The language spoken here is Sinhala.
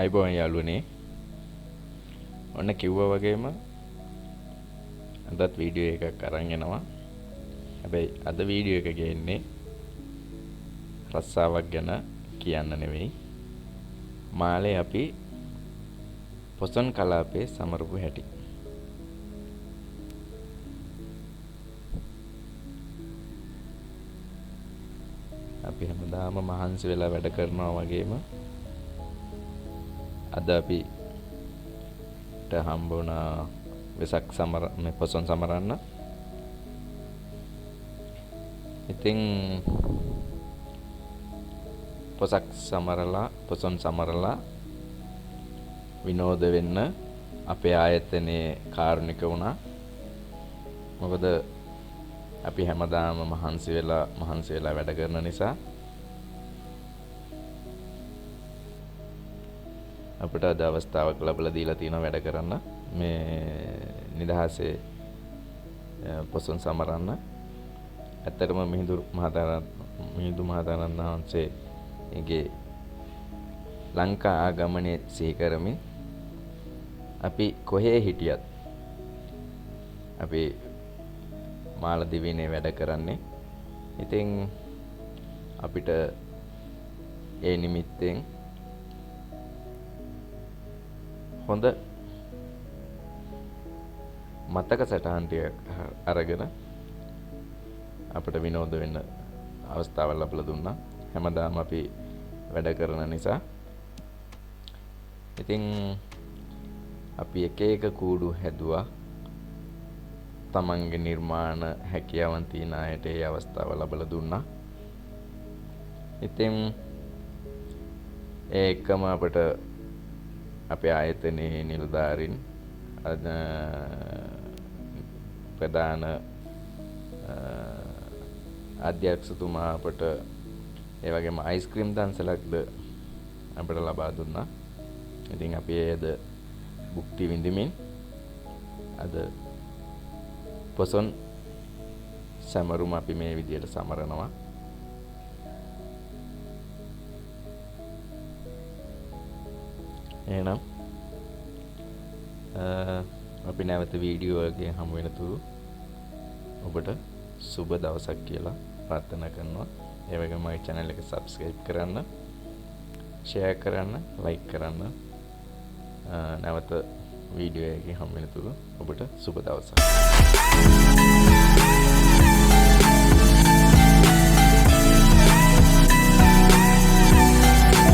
ආයුබෝවන් යාළුවනේ. ඔන්න කිව්වා වගේම අදත් වීඩියෝ එකක් අරන් එනවා. හැබැයි අද වීඩියෝ එක ගේන්නේ රස්සාවක් ගැන කියන්න නෙවෙයි. මාලේ අපි පොසොන් කලාපේ සමරපු හැටි. අපි හැමදාම මහන්සි වෙලා වැඩ කරනවා වගේම අද අපිට හම්බ වුණා වෙසක් සමර මේ පොසොන් සමරන්න. ඉතින් පොසක් සමරලා පොසොන් සමරලා විනෝද වෙන්න අපේ ආයතනයේ කාරුණික වුණා. මොකද අපි හැමදාම මහන්සි වෙලා වැඩ කරන නිසා අපිට අද අවස්ථාවක් ලැබලා දීලා තියෙනවා වැඩ කරන්න, මේ නිදහසේ පොසොන් සමරන්න. ඇත්තටම මිහිඳු මහතාරන් වහන්සේගේ ලංකා ආගමනය සිහි කරමින් අපි කොහේ හිටියත් අපි මාලදිවයිනේ වැඩ කරන්නේ. ඉතින් අපිට ඒ නිමිත්තෙන් හොඳ මතක සටහන් ටිකක් අරගෙන අපිට විනෝද වෙන්න අවස්ථාවක් ලැබලා දුන්නා. හැමදාම අපි වැඩ කරන නිසා. ඉතින් අපි එක එක කූඩු හැදුවා. තමන්ගේ නිර්මාණ හැකියාවන් තියෙන අයට ඒ අවස්ථාව ලැබලා දුන්නා. ඉතින් ඒ එක්කම අපිට අපේ ආයතනයේ නිලධාරීන් ප්‍රධාන අධ්‍යක්ෂතුමා අපට ඒ වගේම අයිස්ක්‍රීම් දන්සලක්ද අපට ලබා දුන්නා. ඉතින් අපි එයද භුක්ති විඳිමින් අද පොසොන් සැමරුම අපි මේ විදියට සමරනවා. එහෙනම් අපි නැවත වීඩියෝ එකකින් හමු වෙනතුරු ඔබට සුබ දවසක් කියලා ප්‍රාර්ථනා කරනවා. ඒ වගේම මගේ channel එක subscribe කරන්න, share කරන්න, like කරන්න. නැවත වීඩියෝ එකකින් හමු වෙනතුරු ඔබට සුබ දවසක්.